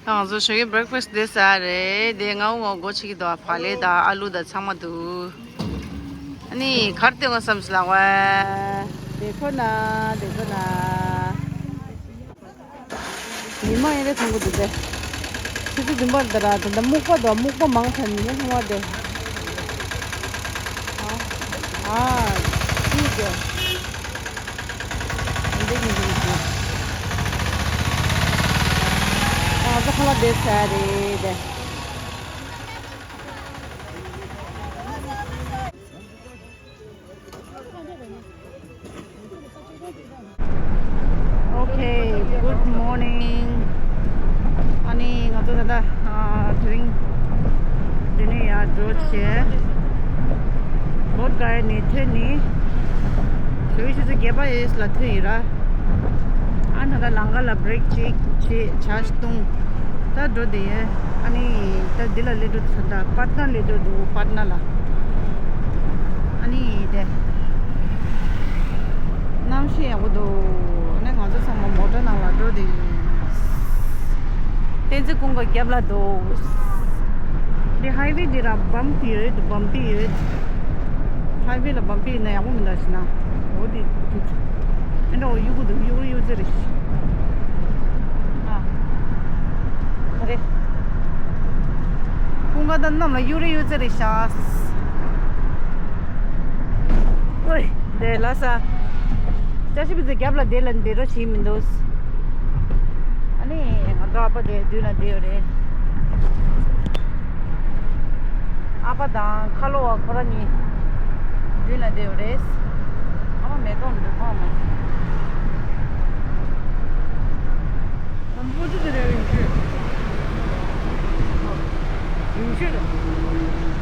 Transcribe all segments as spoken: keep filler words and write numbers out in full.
ང་ཚོ་ཞོགས་ཀའི་བྷི་རེག་ཕ་སི་དེ་ཟ་རེད། དེ་ང་འོ་ངོ་སྒོ་ཕྱེ་གི་འདུག་བག་ལེབ་དང་ཨ་ལུ་དང་ཚང་མ་འདུག་ཨ་ནི་གར་སྟོན་ག་བསམ་སི་ལགས་བས། དེ་ཁོ་ན་དེ་ཁོ་ན། ཉི་མ་ཡིན་རེ་མཐོང་གི་འདུག་དེ། ཆུ་ཚོད་བདུན་པ་འདི་ར་དེ་འདྲ་སྨུག་པ་འདུག་སྨུག་པ་མང་ཚར་ནས་ཉི་མ་མཐོང་བ་དེ། ཨ། ཨ། ཅི་དེ། འདི་ནི་འདི་ནི། ཨ་ཟ་ཁ་ལ་བསྡད་ཚར་རེད་དེ། Okay, good morning. ཨ་ནི་ང་ཚོ་ད་ལྟ་ཨ་དེ་རིང་འདི་ནས་ཡར་འགྲོ་བྱས། བོད་ག་ནས་ཐོན་ནས་ཞོགས་ཀྱི་ཆུ་ཚོད་བརྒྱད་པ་ཡས་ལ་ཐོན་ཡིན་ར། ཨ་ནི་ད་ལམ་ཁ་ལ་བྷི་རེག་ཅིག་བྱས་ཇ་ཞིག་བཏུང་། ད་འགྲོ་བསྡད་ཡོད། ཨ་ནི་ད་འདི་ལ་སླེབས་འགྲོ་ད་ད་པཊ་ན་སླེབས་འགྲོ་འདུག་པཊ་ན་ལ། ཨ་ནི་དེ་གནམ་གཤིས་ཡག་པོ་འདུག་ཨ་ནི་ང་ཚོ་ཚང་མ་མོ་ཊ་ནང་ལ་འགྲོ་བསྡད་ཡོད། བསྟན་འཛིན་ཀུན་དགའ་རྒྱབ་ལ་འདུག་འདི་ཧའི་ཝེ་འདི་ར་བམ་པི་ཡོད། བམ་པི་ཡོད། ཧའི་ཝེ་ལ་བམ་པི་ཡོད་ན་ཡག་པོ་མི་འདུག་ཟེར་ན། འོ་དེ་དེ་དེ་འདྲ་འོ་གཡུག་གུ་འདུག་གཡུག་གཡུག་ཙེ་རེད། ཨ། ག་རེ། ཀུན་དགའ་དང་གནམ་ལ་གཡུག་རེ་གཡུག་ཙེ་རེད་ཤག་ཨོའི། དེ་ལ་ས། ཅ་ཤི་པི་ཙི་རྒྱབ་ལ་བསྡད་ལ་འདི་འགྲོ་བྱེད་མི་འདུག་ཨ་ནི་ང་ཚོ་ཨ་ཕ་དེ་མདུན་ལ་བསྡད་ཡོད་རེད། ཨ་ཕ་དང་ཁ་ལོ་བ་ཁོ་ར་གཉིས་མདུན་ལ་བསྡད་ཡོད་རེད། ཨ་མ་མེ་ཏོག་འདུག་ཁོ་མ།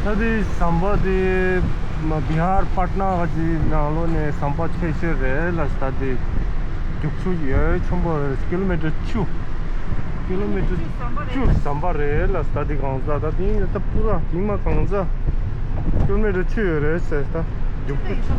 ད་དེ་ཟམ་པ་དེ་མ་བི་ཧར་པཊ་ན་ག་ཅིག་ནང་ལོགས་ནས་ཟམ་པ་ཆེ་ཤོས་རེད་ལ། ད་དེ་རྒྱུག་ཆུ་ཡོད་ཆེན་པོ་རེད། ཀི་ལོ་མི་ཊར་བཅུ། ཀི་ལོ་མི་ཊར་བཅུ་ཟམ་པ་རེད་ལ། ད་དེ་གང་ཟག་ད་དེ་ད་པུ་ར་ཉི་མ་གང་ཟག་ཀི་ལོ་མི་ཊར་བཅུ་ཡོད་རེད་ཟེར། ད་རྒྱུག་ཆུ།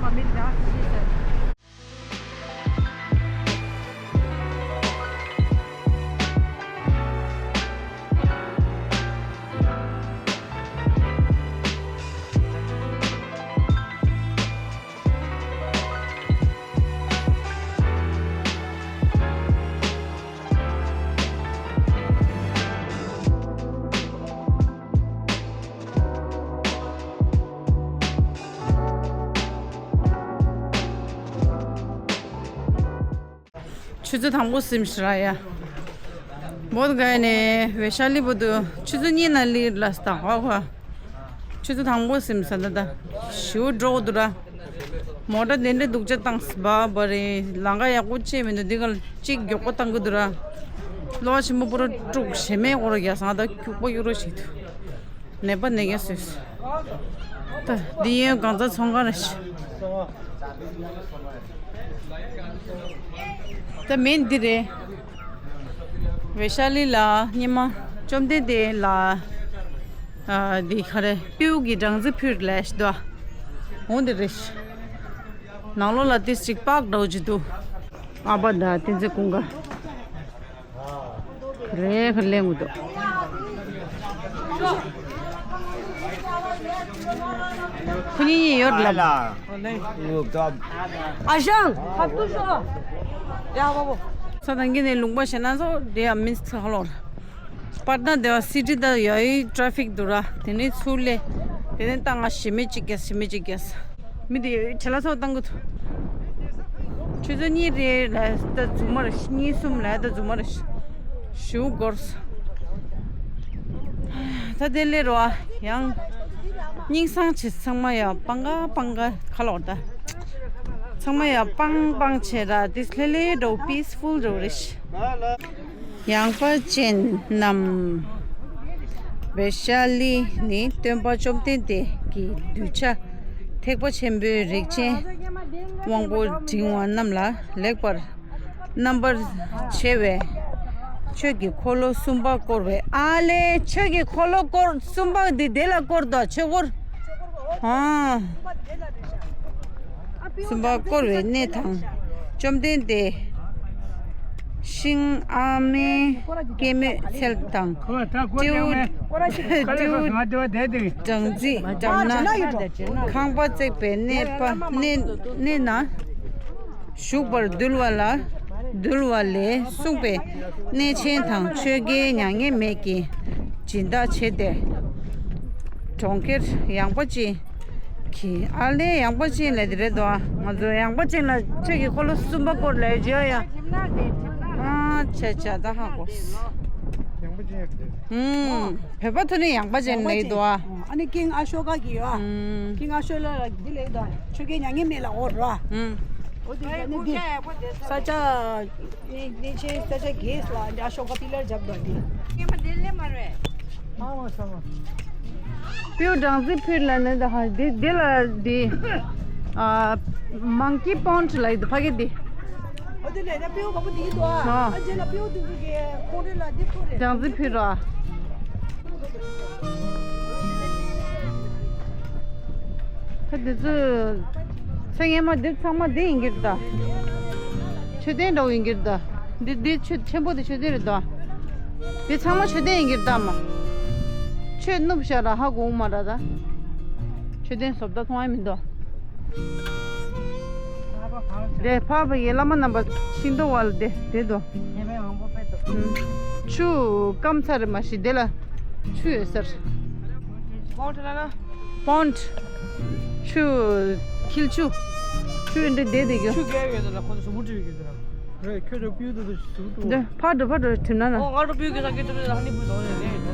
ཆུ་ཚོད་དང་པོ་ཟིན་ཤག་ར་ཡ། བོད་ག་ནས་ཝེ་ཤ་ལི་བར་དུ་ཆུ་ཚོད་གཉིས་ནང་སླེབས་ལ་སྟག་ཧ་ཧ། ཆུ་ཚོད་དང་པོ་ཟིན་ས་ད་ད། ཞུ་འགྲོ་འདུག་ར། མོ་ཊ་དེ་འདྲ་སྡུག་ཅག་བཏང་སྦ་བ་རེད། ལམ་ཁ་ཡག་པོ་ཅིག་མི་འདུག་འདི་ག་ལ་གཅིག་མགྱོགས་པོ་བཏང་གི་འདུག་ར། གློ་བ་ཆེན་པོ་པུ་ར་དཀྲུགས་ཞེ་མེད་འོ་ར་རྒྱག་སང་ད་སྐྱུག་པོ་གཡུག་རོགས་བྱེད་དུ། ནད་པ་ནད་རྐྱེན་བཟོས། ད་འདི་ཡོན་གང་ཚ་ཚོང་ཁང་རེད། ད་མེད་འདི་རེད། ཝེ་ཤ་ལི་ལ་སྙེ་མ་བཅོམ་ལྡན་འདས་ལ་ཨ་འདི་ག་རེ་སྤྲེའུ་གི་སྦྲང་རྩི་ཕུལ་ལས་ཤི་དོ། འོང་འདི་རེད། ནང་ལོགས་ལ་ཏིས་ཅིག་པགས་འདྲ་བོ་ཅིག་འདུག་ཨ་ཕ་དང་བསྟན་འཛིན་ཀུན་དགའ། རེ་ཁ་ལེན་འདུག་ཁོ་གཉིས་གཉིས་ཡོད་ལབ། ཨ་ཞང་ཁ་ཐུག་ཤོག་ཡ་བ་བོ། ས་དང་གི་ནས་ལུང་པ་ཞེ་ན་ཚོ་དེ་ཡ་མིན་ཚ་ལོར། པཊ་ན་དེ་བ་སི་ཊི་ད་ཡ་ཡི་ཊ་རེ་ཕིག་འདུག་ར། དེ་ནས་ཚུར་ལས། དེ་ནས་ད་ང་ཞེ་མེད་ཅིག་རྒྱས་ཞེ་མེད་ཅིག་རྒྱས། མི་དེ་ཡོད་བྲེལ་ལ་ཚོགས་བཏང་གི་འདུག་ཆུ་ཚོད་གཉིས་རེ་ལ་ད་རྫུན་མ་རེད། གཉིས་གསུམ་ལ་ད་རྫུན་མ་རེད། ཞུ་སྒོར། ད་དེ་ལས་རོ་ཡང་། སྙིང་སང་ཆེ་ཚང་མ་ཡ་སྤང་ག་སྤང་ག་ཁ་ལོག་ད། ཚང་མ་ཡ་སྤང་སྤང་བྱེད་ར་དེ་ལྷེ་ལྷེ་འགྲོ་པིས་ཕུལ་འགྲོ་རེད། ཡངས་པ་ཅན་རྣམས། བེ་ཤ་ལི་ནི་སྟོན་པ་བཅོམ་ལྡན་འདས་ཀྱི་གདུལ་བྱ་ཐེག་པ་ཆེན་པོའི་རིགས་ཅན་དབང་པོ་འབྲིང་བ་རྣམས་ལ་ལེགས་པར་རྣམ་པར་ཕྱེ་བའི་ཆོས་ཀྱི་འཁོར་ལོ་གསུམ་པ་བསྐོར་བའི་ཨ་ལེ་ཆོས་ཀྱི་འཁོར་ལོ་བསྐོར་གསུམ་པ་འདི་དེ་ལ་བསྐོར་དོ་ཆོས་འཁོར། ཨང་། གསུམ་པ་བསྐོར་བའི་གནས་དང་། བཅོམ་ལྡན་འདས་ ཤིང་ཨ་མའི་སྐྱེད་མོས་ཚལ་དང་། སྤྲེའུ་སྤྲེའུ་སྦྲང་རྩི་བཀྲམ་ན། ཁང་པ་བརྩེགས་པའི་གནས་པ་གནས་གནས་ན་བཞུགས་པར་འདུལ་བ་ལ་འདུལ་བ་ལས་གསུངས་པའི་གནས་ཆེན་དང་ཆོས་རྒྱལ་མྱ་ངན་མེད་ཀྱི་སྦྱིན་བདག་བྱས་ཏེ། གྲོང་ཁྱེར་ཡངས་པ་ཅན་གྱི། ཨ་ལས་ཡངས་པ་ཅན་ལས་དེ་རེད་དོ། ང་ཚོ་ཡངས་པ་ཅན་ལ་ཆོས་ཀྱི་འཁོར་ལོ་གསུམ་པ་སྐོར་ལས་བརྗོད་ཡ། ཨ་ཆ་ཆ་ད་ཧ་གོ། ཡངས་པ་ཅན་རེད། ཨུམ། བོད་པ་ཐོག་ནས་ཡངས་པ་ཅན་ལས་དོ། ཨ་ནི་ཀིང་ཨ་ཤོ་ཀ་གི་ཡོད་ཨ། ཀིང་ཨ་ཤོ་ཀ་ལ་འདི་ལས་དོ། ཆོས་རྒྱལ་མྱ་ངན་མེད་ལ་འོ་ར། ཨུམ། འོ་དེ་ནི་འདི་ས་ཆ་ནི་ནི་ཆེ་ས་ཆ་གེས་ལ་འདི་ཨ་ཤོ་ཀ་པི་ལར་རྒྱབ་དོ་འདི། ཨ་མ་ས་མ། སྤྲེའུ་སྦྲང་རྩི་ཕུད་ལ་ནི་ད་ཧ་འདི་འདི་ལ་འདི། ཨ་མང་ཀི་པོན་ཌི་ལ་ཡི་འདི་ཕ་གི་འདི། འོ་དེ་ལས་ད་སྤྲེའུ་བ་པོ་འདི་དོ་ཨ། ཨ་རྗེས་ལ་སྤྲེའུ་འདི་འདི་གི་ཁོང་རེ་ལ་འདི་ཁོ་རེ། སྦྲང་རྩི་ཕུད་ར། ད་འདི་ཚོས་ཚེ་སྔས་མ་འདི་ཚང་མ་འདི་ཡིན་གྱི་རེད་ད། མཆོད་རྟེན་འདྲ་བོ་ཡིན་གྱི་རེད་ད། འདི་འདི་ཆོས་ཆེན་པོ་འདི་མཆོད་རྟེན་རེད་ད། འདི་ཚང་མ་མཆོད་རྟེན་ཡིན་གྱི་རེད་ད་མ། ཆོས་ནུབ་ཤ་ར་ཧ་གོ་མ་ར་ད། མཆོད་རྟེན་བཟོ་ལྟ་མཐོང་ཡ་མི་འདུག་དེ་ཕ་བ་ཡི་བླ་མ་རྣམ་པ་ཤིང་ཏོག་བ་ལ་དེ་དེ་དོ། ཆུ་སྐམ་ཚར་མ་ཤི་དེ་ལ་ཆུ་ཡོད་སར། པོན་ཌི་ཆུ་འཁྱིལ་ཆུ་ཆུ་འདི་དེ་དེ་གྱོ། ཆུ་གས་ཡོད་ལ་ཁོ་ཚོ་སུ་མུ་ཏྲི་གི་ཟེར། རེད་ཁྱོད་ཚོ་པིའུ་དུ་དུ་སུ་ཏུ། འདི་ཕ་འགྲོ་ཕ་འགྲོ་དྲིམ་ན་ན། ཨོ་ང་ཚོ་པིའུ་གི་ས་ཀི་ཏུ་རེད་ཧ་ནི་བུ་དོ་རེད་རེད།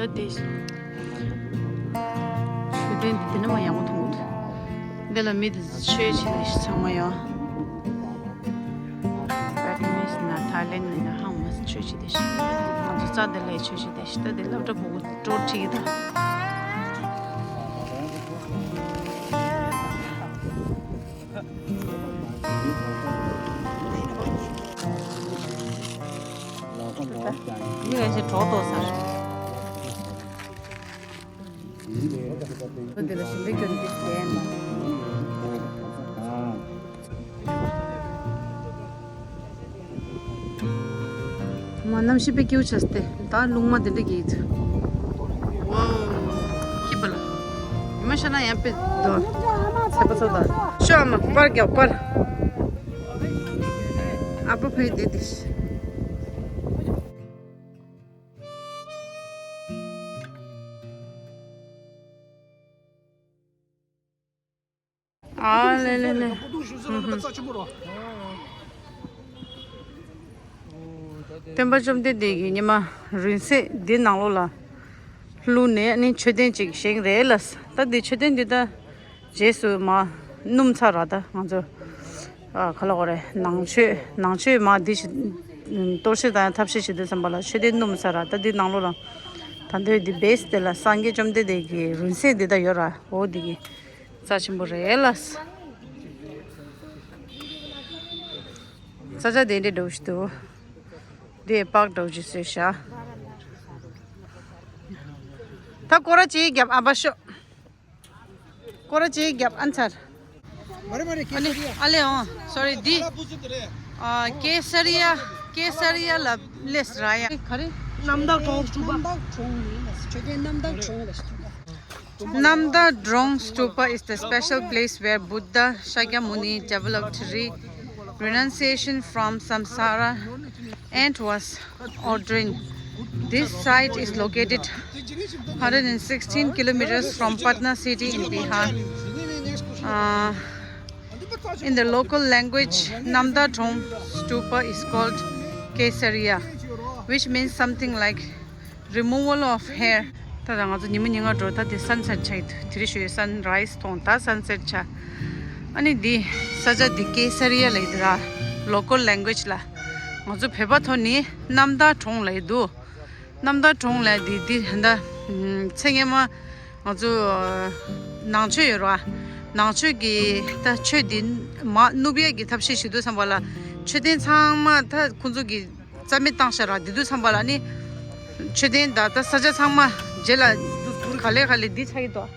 ད་དེ་མཆོད་རྟེན་འདི་དེ་ནས་མ་ཡག་པོ་མཐོང་གི་འདུག་འདི་ལ་མི་དེ་ཆོས་བྱེད་ནས་ཚང་མ་ཡོད། བེད་ནམ་ནས་ན་ཐའི་ལེན་ནས་ན་ཧང་མ་ཆོས་བྱེད་དེ་ཤི། ང་ཚོ་རྩ་དེ་ལ་ཆོས་བྱེད་དེ་ཤི། ད་དེ་སློབ་གྲྭ་ཕྲུ་གུ་ཀྲོ་ཁྲིད་དང་། ཡིན་ང་ཞིག་གྲོགས་ཏོ་ཟེར། འདི་ལ་ཞིམ་པའི་སྐྱོན་ཏིག་ལྡན་ལ། མ་གནམ་གཤིས་དཔེ་སྐྱིད་པོ་ཆགས་ཏེ་ད་རླུང་མ་དེ་འདྲ་གྱིས། ཝའོ། སྐྱིད་པ་ལ། ཉི་མ་ཤར་ན་ཡང་དཔེ་འདུག་ཚ་པོ་ཚོ་དང་ཤོག་ཨ་མ་པར་རྒྱག་པར། ཨ་ཕ་ཕའི་དེ་དེ། ཨ་ལེ་ལེ་ལེ། སྟོན་པ་བཅོམ་ལྡན་འདས་ཀྱིས་ཉི་མ་རིང་བསྲེལ་འདི་ནང་ལོགས་ལ་ལྷུང་ནས་ནི་མཆོད་རྟེན་ཅིག་བཞེངས་རེད་ལ། ད་འདི་མཆོད་རྟེན་འདི་ད་རྗེས་སུ་མ་སྣུམ་ཚར་ར། ད་ང་ཚོ་ཨ་ག་ལ་གོ་རེད། ནང་མཆོད་ནང་མཆོད་མ་འདི་ཞིག་གཏོར་བཤིག་དང་ཐབས་ཤེས་བྱེད་དུས་ཙམ་པ་ལ་མཆོད་རྟེན་སྣུམ་ཚར་ར། ད་འདི་ནང་ལོགས་ལ་ད་འདོད་འདི་བེས་དེ་ལ་སངས་རྒྱས་བཅོམ་ལྡན་འདས་ཀྱི་རིང་བསྲེལ་འདི་ད་ཡོད་ར། འོ་འདི་གི་རྩ་ཆེན་པོ་རེད་ལ། ས་ཆ་དེ་འདྲའི་འདྲ་བོ་ཞིག་འདུག་འདི་པག་འདྲ་བོ་ཞིག་བཟོས་ཤག་ད་སྐོར་ར་ཅིག་རྒྱབ་ཨ་པ་ཤོ། སྐོར་ར་ཅིག་རྒྱབ་ཨན་ཚར། ཨ་ལེ་ཨ་ལེ་ཨོ་སོ་རི་འདི། ཨ་ཀེ་སར་ཡ་ཀེ་སར་ཡ་ལ་སླེབས་ར་ཡ། ག་རེ། རྣམ་དག་གྲོང་སྟུ་པ། རྣམ་དག་གྲོང་ལ་ཞུ་ག Namda Drong Stupa is the special place where Buddha Shakyamuni developed re- renunciation from samsara and was ordained. This site is located one hundred sixteen kilometers from Patna city in Bihar. Uh, in the local language, Namda Drong Stupa is called Kesariya. Which means something like removal of hair. ད་ད་ང་ཚོ་ཉི་མ་ཉིན་གང་འགྲོ་ད་དེ་སན་སེཊ་ཆགས་ཡོད། དེ་རིང་ཞོ་ཡོད་སན་རའི་སི་མཐོང་ད་སན་སེཊ་ཆགས། ཨ་ནི་འདི་ས་ཆ་འདི་ཀེ་ས་རི་ཡ་ལབ་ཡོད་ར། Local language ལ་ང་ཚོ་བོད་པ་ཐོག་ནི་གནམ་བདག་གྲོང་ལབ་ཡོད་འདུག་གནམ་བདག་གྲོང་ལབ་འདི་འདི་ད་ཚེ་སྔོན་མ་ང་ཚོ་ནང་ཆོས་ཡོད་ར། ནང་ཆོས་ཀྱི་ད་ཆོས་འདི་མ་ནུབ་ཡས་ཀྱི་ཐབས་ཤེས་ཞིག་འདུག་བསམ་པ་ལ་མཆོད་རྟེན་ཚང་མ་ད་ཁོང་ཚོ་གི་རྩ་མེད་བཏང་ཤག་ར། དེ་དུས་ཙམ་པ་ལ་ནི་མཆོད་རྟེན་ད་ལྟ་ས་ཆ་ཚང་མ་རྗེས་ལ་ག་ལེ་ག་ལེ་འདི་ཆགས་ཀྱི་འདུག་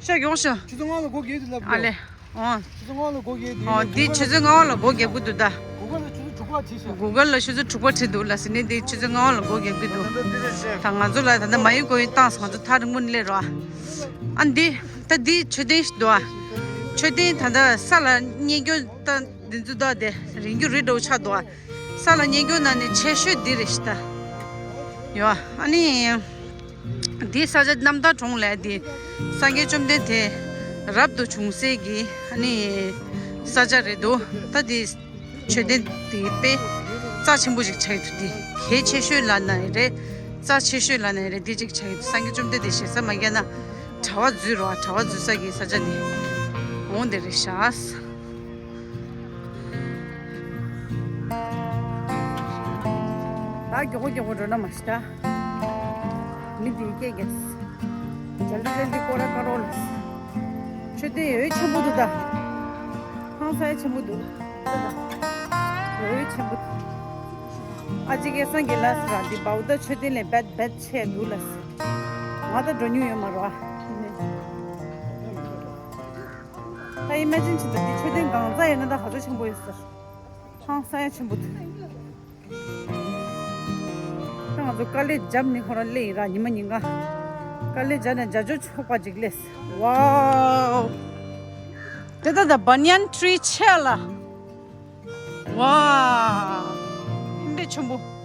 ཤོག་ཡོང་ཤོག་ཆུ་ཚོད་ལྔ་ལ་སྒོ་བརྒྱབ་འདུག་ལབ་ཨ་ལེ། ཨོ། ཆུ་ཚོད་ལྔ་ལ་སྒོ་བརྒྱབ་འདུག་ཨོ་འདི་ཆུ་ཚོད་ལྔ་པ་ལ་སྒོ་བརྒྱབ་ཀྱི་འདུག་ད། གུ་གལ་ལ་ཆུ་ཚོད་དྲུག་པ་བྲིས་ཤག་གུ་གལ་ལ་ཆུ་ཚོད་དྲུག་པ་བྲིས་འདུག་ལ་ཟེར་ནས་འདི་ཆུ་ཚོད་ལྔ་པ་ལ་སྒོ་བརྒྱབ་ཀྱི་འདུག་ད་ང་ཚོ་ལ་ད་ལྟ་མ་ཡུ་གོ་ཡུ་བཏང་སོང་། ང་ཚོ་ཐག་རིང་པོ་ནས་སླེབས་རོགས། ཨ་འདི་ད་འདི་མཆོད་རྟེན་ཞིག་འདུག་ཨ། མཆོད་རྟེན་ད་ལྟ་ས་ལ་བསྙེན་རྒྱུ་ད་འདི་ཚོ་ད་དེ་རིང་རྒྱུ་རི་འདྲ་བོ་ཆགས་འདུག་ཨ། ས་ལ་བསྙེན་རྒྱུ་ན་ནི་ཆེ་ཤོས་འདི་རེད་ཤི་ད། ཡོ་ཨ་ནི། འདི་ས་ཆ་གནམ་བདག་གྲོང་ལས་འདི་སངས་རྒྱས་བཅོམ་ལྡན་འདས་རབ་ཏུ་བྱུང་སའི་གི་ཨ་ནི་ས་ཆ་རེད་འདུག་ད་འདི་མཆོད་རྟེན་འདི་དཔེ་རྩ་ཆེན་པོ་ཞིག་ཆགས་ཡོད་འདུག་འདི་གལ་ཆེ་ཤོས་ལབ་ན་ཡང་རེད། རྩ་ཆེ་ཤོས་ལབ་ན་ཡང་རེད། འདི་གཅིག་ཆགས་ཡོད་འདུག་སངས་རྒྱས་བཅོམ་ལྡན་འདས་ཞེ་ས་མ་རྒྱག་ན་གྲྭ་པ་འཛུལ་རོགས། གྲྭ་པ་འཛུལ་ས་གི་ས་ཆ་འདི་འོང་འདི་རེད་ཤག་ད་མགྱོགས་པོ་མགྱོགས་པོ་འགྲོ་ན་མ་ཤི་ད། མི་འདི་སྐད་རྒྱག་ཇལ་ཏི་ཇལ་ཏི་སྐོར་ར་ཀ་རོ་ལ། མཆོད་རྟེན་ཡོད་ཆེན་པོ་འདུག་ད། ཧང་སང་ཆེན་པོ་འདུག་ཡོད་ཆེན་པོ་འདུག་ཨ་ཅེ་སྐལ་བཟང་གིས་ལབ་སོང་ར། འདི་བའུ་ཏ་མཆོད་རྟེན་ལས་རྦད་རྦད་ཆེ་འདུག་ལབ་སོང་། ང་ད་འགྲོ་མྱོང་ཡོད་མ་རེད་པ། ད་ཨི་མེ་ཇིན་བྱེད་ད། འདི་མཆོད་རྟེན་གང་ཙམ་ཡོད་ན་ད་ག་ཚོད་ཆེན་པོ་ཡོད་ཟེར། ཧང་སང་ཡ་ཆེན་པོ་འདུག་ད་ང་ཚོ་དཀའ་ལས་བརྒྱབ་ནས་ཁོ་རང་སླེབས་ཡིན་ར། ཉི་མ་ཉིན་གང་དཀའ་ལས་བརྒྱབ་ནས་རྒྱ་ཇོ་ཆོག་པ་ཅིག་སླེབས། ཝའོ། དེ་ད་ད་བ་ནི་ཡན་ཊི་རི་ཆེ་ལ། ཝའོ། འདི་ཆེན་པོ།